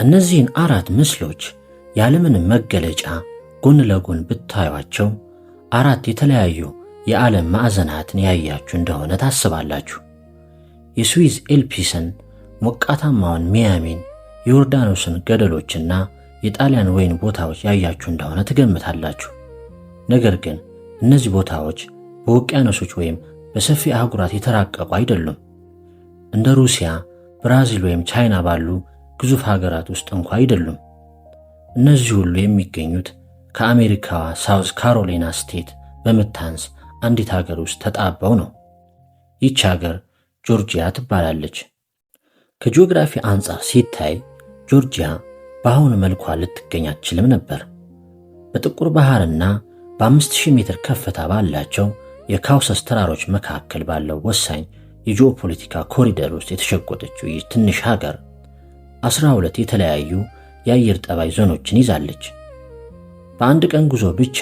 እነዚህን አራት ምስሎች ያለምንም መገለጫ ጎን ለጎን ብታዩአቸው አራት የተለያዩ የዓለም ማዕዘናትን ያያችሁ እንደሆነ ታስባላችሁ። የስዊዝ ኤልፒስን፣ ሞቃታማውን ሚያሚን፣ የዮርዳኖስን ገደሎችና የጣሊያን ወይን ቦታዎች ያያችሁ እንደሆነ ትገምታላችሁ። ነገር ግን እነዚህ ቦታዎች በውቅያኖሶች ወይም በሰፊ አህጉራት የተራቀቁ አይደሉም። እንደ ሩሲያ፣ ብራዚል ወይም ቻይና ባሉ ግዙፍ ሀገራት ውስጥ እንኳ አይደሉም። እነዚህ ሁሉ የሚገኙት ከአሜሪካዋ ሳውዝ ካሮላይና state በምታንስ አንዲት ሀገር ውስጥ ተጣበው ነው። ይህች ሀገር ጆርጂያ ትባላለች። ከጂኦግራፊ አንጻር ሲታይ ጆርጂያ በአሁኑ መልኳ ልትገኝ አትችልም ነበር። በጥቁር ባህርና በ5000 ሜትር ከፍታ ባላቸው የካውሰስ ተራሮች መካከል ባለው ወሳኝ የጂኦፖለቲካ ኮሪደር ውስጥ የተሸጎጠችው ይህ ትንሽ ሀገር 12 የተለያዩ የአየር ጠባይ ዞኖችን ይዛለች። በአንድ ቀን ጉዞ ብቻ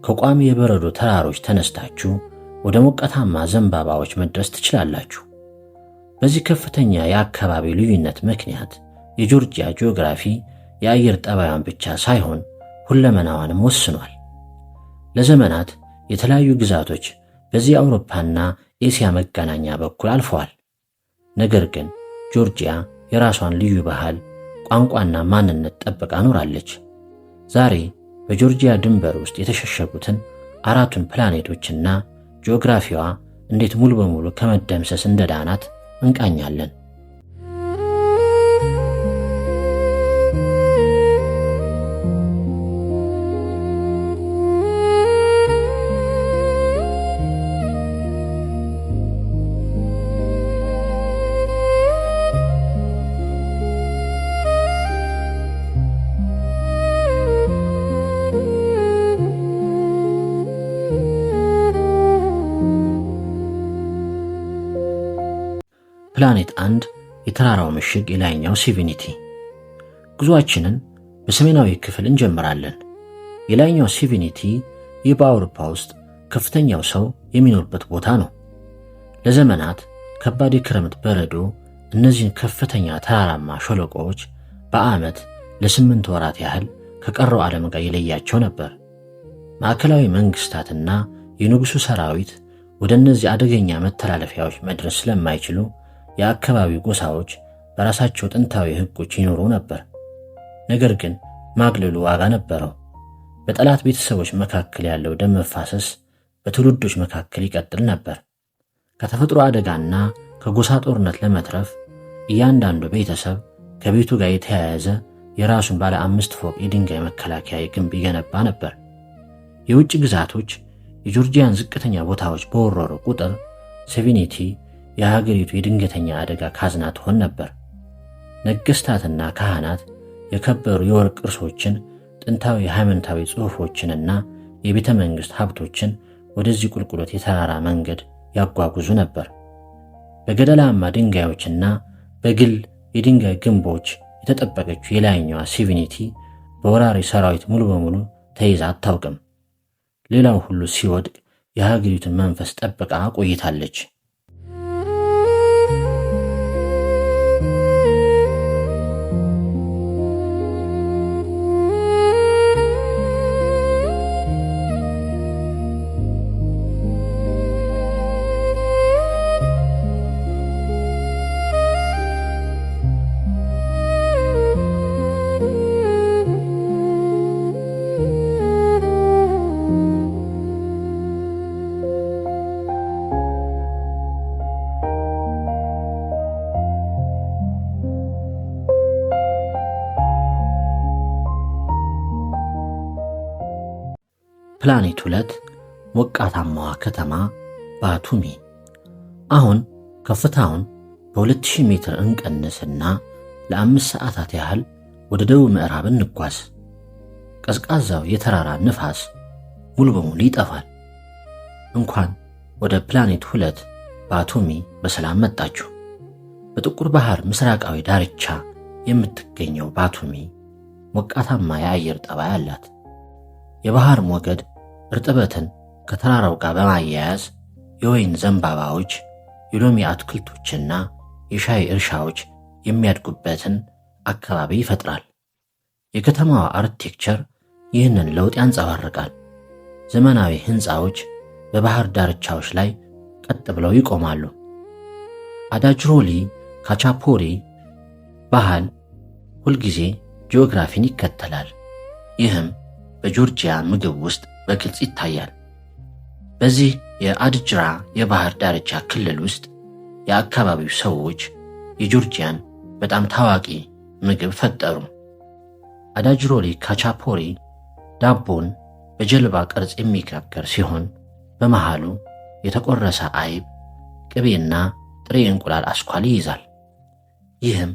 ከቋሚ የበረዶ ተራሮች ተነስታችሁ ወደ ሞቃታማ ዘንባባዎች መድረስ ትችላላችሁ። በዚህ ከፍተኛ የአካባቢ ልዩነት ምክንያት የጆርጂያ ጂኦግራፊ የአየር ጠባዩን ብቻ ሳይሆን ሁለመናዋንም ወስኗል። ለዘመናት የተለያዩ ግዛቶች በዚህ የአውሮፓና ኤስያ መገናኛ በኩል አልፈዋል። ነገር ግን ጆርጂያ የራሷን ልዩ ባህል፣ ቋንቋና ማንነት ጠብቃ ኖራለች። ዛሬ በጆርጂያ ድንበር ውስጥ የተሸሸጉትን አራቱን ፕላኔቶችና ጂኦግራፊዋ እንዴት ሙሉ በሙሉ ከመደምሰስ እንደዳናት እንቃኛለን። ፕላኔት አንድ፣ የተራራው ምሽግ የላይኛው ሲቪኒቲ። ጉዞአችንን በሰሜናዊ ክፍል እንጀምራለን። የላይኛው ሲቪኒቲ ይህ በአውሮፓ ውስጥ ከፍተኛው ሰው የሚኖርበት ቦታ ነው። ለዘመናት ከባድ የክረምት በረዶ እነዚህን ከፍተኛ ተራራማ ሸለቆዎች በዓመት ለ8 ወራት ያህል ከቀረው ዓለም ጋር ይለያቸው ነበር። ማዕከላዊ መንግስታትና የንጉሱ ሰራዊት ወደ እነዚህ አደገኛ መተላለፊያዎች መድረስ ስለማይችሉ የአካባቢው ጎሳዎች በራሳቸው ጥንታዊ ሕጎች ይኖሩ ነበር። ነገር ግን ማግለሉ ዋጋ ነበረው። በጠላት ቤተሰቦች መካከል ያለው ደም መፋሰስ በትውልዶች መካከል ይቀጥል ነበር። ከተፈጥሮ አደጋና ከጎሳ ጦርነት ለመትረፍ እያንዳንዱ ቤተሰብ ከቤቱ ጋር የተያያዘ የራሱን ባለ 5 ፎቅ የድንጋይ መከላከያ ግንብ ይገነባ ነበር። የውጭ ግዛቶች የጆርጂያን ዝቅተኛ ቦታዎች በወረሩ ቁጥር ሲቪኒቲ የሀገሪቱ የድንገተኛ አደጋ ካዝና ትሆን ነበር። ነገስታትና ካህናት የከበሩ የወርቅ ቅርሶችን፣ ጥንታዊ ሃይማኖታዊ ጽሑፎችንና የቤተ መንግሥት ሀብቶችን ወደዚህ ቁልቁለት የተራራ መንገድ ያጓጉዙ ነበር። በገደላማ ድንጋዮችና በግል የድንጋይ ግንቦች የተጠበቀችው የላይኛዋ ሲቪኒቲ በወራሪ ሰራዊት ሙሉ በሙሉ ተይዛ አታውቅም። ሌላው ሁሉ ሲወድቅ የሀገሪቱን መንፈስ ጠብቃ ቆይታለች። ፕላኔት 2፣ ሞቃታማዋ ከተማ ባቱሚ። አሁን ከፍታውን በ2000 ሜትር እንቀንስና ለ5 ሰዓታት ያህል ወደ ደቡብ ምዕራብ እንጓዝ። ቀዝቃዛው የተራራ ንፋስ ሙሉ በሙሉ ይጠፋል። እንኳን ወደ ፕላኔት 2 ባቱሚ በሰላም መጣችሁ። በጥቁር ባህር ምስራቃዊ ዳርቻ የምትገኘው ባቱሚ ሞቃታማ የአየር ጠባይ አላት። የባህር ሞገድ እርጥበትን ከተራራው ጋር በማያያዝ የወይን ዘንባባዎች፣ የሎሚ አትክልቶችና የሻይ እርሻዎች የሚያድጉበትን አካባቢ ይፈጥራል። የከተማዋ architecture ይህንን ለውጥ ያንጸባርቃል። ዘመናዊ ሕንፃዎች በባህር ዳርቻዎች ላይ ቀጥ ብለው ይቆማሉ። አዳጅሮሊ ካቻፖሪ ባህል ሁልጊዜ ጂኦግራፊን ይከተላል። ይህም በጆርጂያ ምግብ ውስጥ በግልጽ ይታያል። በዚህ የአድጅራ የባህር ዳርቻ ክልል ውስጥ የአካባቢው ሰዎች የጆርጂያን በጣም ታዋቂ ምግብ ፈጠሩ። አዳጅሮሊ ካቻፖሪ ዳቦን በጀልባ ቅርጽ የሚጋገር ሲሆን በመሃሉ የተቆረሰ አይብ፣ ቅቤና ጥሬ እንቁላል አስኳል ይይዛል። ይህም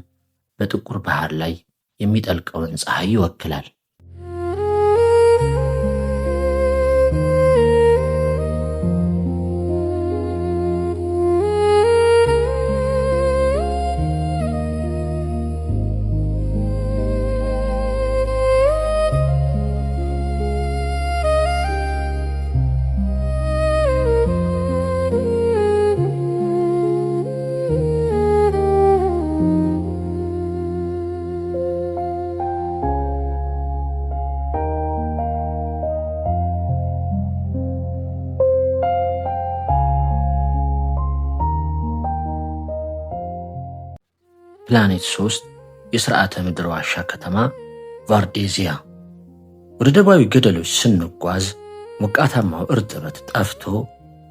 በጥቁር ባህር ላይ የሚጠልቀውን ፀሐይ ይወክላል። ፕላኔት 3 የሥርዓተ ምድር ዋሻ ከተማ ቫርዴዚያ። ወደ ደቡባዊ ገደሎች ስንጓዝ ሞቃታማው እርጥበት ጠፍቶ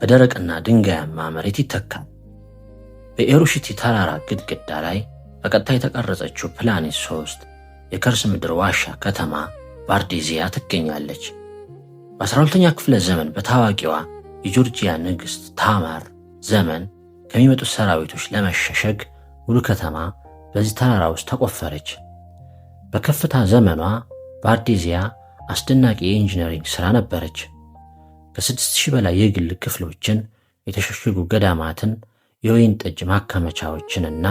በደረቅና ድንጋያማ መሬት ይተካል። በኤሩሽቲ ተራራ ግድግዳ ላይ በቀጥታ የተቀረጸችው ፕላኔት 3 የከርስ ምድር ዋሻ ከተማ ቫርዴዚያ ትገኛለች። በ12ኛ ክፍለ ዘመን በታዋቂዋ የጆርጂያ ንግሥት ታማር ዘመን ከሚመጡት ሰራዊቶች ለመሸሸግ ሙሉ ከተማ በዚህ ተራራ ውስጥ ተቆፈረች። በከፍታ ዘመኗ ቫርዴዚያ አስደናቂ የ engineering ሥራ ነበረች። ከ6000 በላይ የግል ክፍሎችን፣ የተሸሸጉ ገዳማትን፣ የወይን ጠጅ ማከማቻዎችንና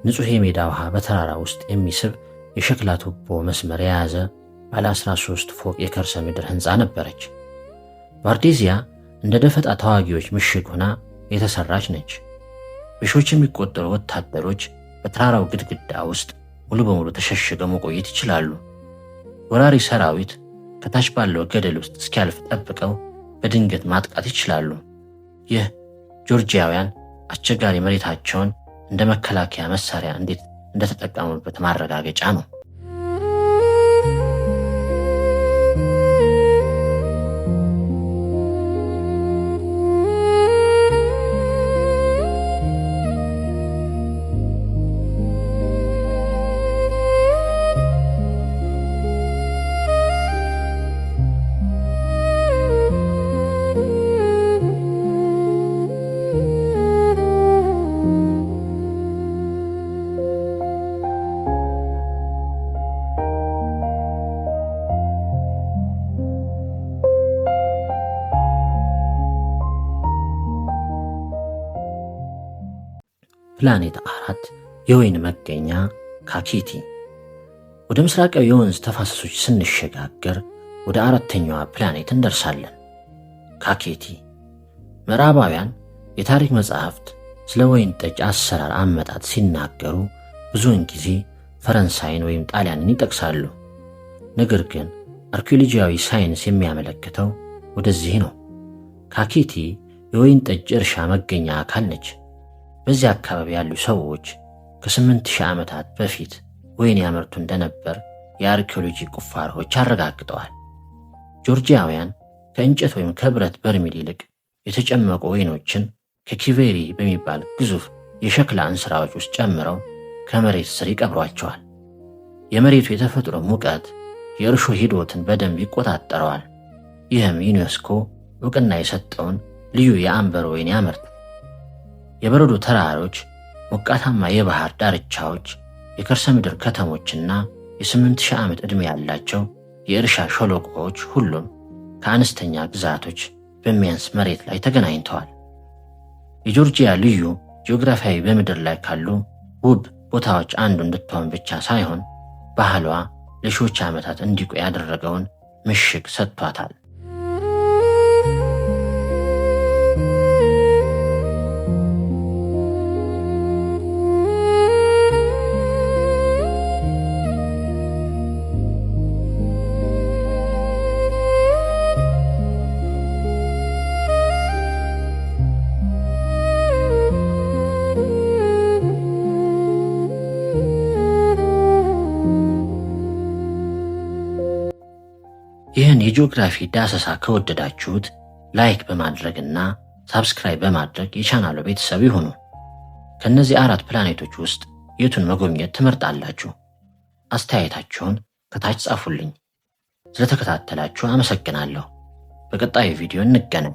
ንጹሕ የሜዳ ውሃ በተራራ ውስጥ የሚስብ የሸክላ ቱቦ መስመር የያዘ ባለ 13 ፎቅ የከርሰ ምድር ሕንፃ ነበረች። ቫርዴዚያ እንደ ደፈጣ ተዋጊዎች ምሽግ ሆና የተሰራች ነች። በሺዎች የሚቆጠሩ ወታደሮች በተራራው ግድግዳ ውስጥ ሙሉ በሙሉ ተሸሽገው መቆየት ይችላሉ። ወራሪ ሰራዊት ከታች ባለው ገደል ውስጥ እስኪያልፍ ጠብቀው በድንገት ማጥቃት ይችላሉ። ይህ ጆርጂያውያን አስቸጋሪ መሬታቸውን እንደ መከላከያ መሳሪያ እንዴት እንደተጠቀሙበት ማረጋገጫ ነው። ፕላኔት 4 የወይን መገኛ ካኬቲ። ወደ ምስራቃዊ የወንዝ ተፋሰሶች ስንሸጋገር ወደ አራተኛዋ ፕላኔት እንደርሳለን፣ ካኬቲ። ምዕራባውያን የታሪክ መጻሕፍት ስለ ወይን ጠጅ አሰራር አመጣጥ ሲናገሩ ብዙውን ጊዜ ፈረንሳይን ወይም ጣሊያንን ይጠቅሳሉ። ነገር ግን አርኪኦሎጂያዊ ሳይንስ የሚያመለክተው ወደዚህ ነው። ካኬቲ የወይን ጠጅ እርሻ መገኛ አካል ነች። በዚህ አካባቢ ያሉ ሰዎች ከ8000 ዓመታት በፊት ወይን ያመርቱ እንደነበር የአርኪኦሎጂ ቁፋሮዎች አረጋግጠዋል። ጆርጂያውያን ከእንጨት ወይም ከብረት በርሜል ይልቅ የተጨመቁ ወይኖችን ከኪቬሪ በሚባል ግዙፍ የሸክላ እንስራዎች ውስጥ ጨምረው ከመሬት ስር ይቀብሯቸዋል። የመሬቱ የተፈጥሮ ሙቀት የእርሾ ሂደትን በደንብ ይቆጣጠረዋል። ይህም ዩኔስኮ እውቅና የሰጠውን ልዩ የአምበር ወይን ያመርታል። የበረዶ ተራሮች፣ ሞቃታማ የባህር ዳርቻዎች፣ የከርሰ ምድር ከተሞችና የ8000 ዓመት ዕድሜ ያላቸው የእርሻ ሸለቆዎች ሁሉም ከአነስተኛ ግዛቶች በሚያንስ መሬት ላይ ተገናኝተዋል። የጆርጂያ ልዩ ጂኦግራፊያዊ በምድር ላይ ካሉ ውብ ቦታዎች አንዱ እንድትሆን ብቻ ሳይሆን ባህሏ ለሺዎች ዓመታት እንዲቆይ ያደረገውን ምሽግ ሰጥቷታል። ይህን የጂኦግራፊ ዳሰሳ ከወደዳችሁት like በማድረግና subscribe በማድረግ የቻናሉ ቤተሰብ ይሁኑ። ከእነዚህ አራት ፕላኔቶች ውስጥ የቱን መጎብኘት ትመርጣላችሁ? አስተያየታችሁን ከታች ጻፉልኝ። ስለተከታተላችሁ አመሰግናለሁ። በቀጣዩ ቪዲዮ እንገናኝ።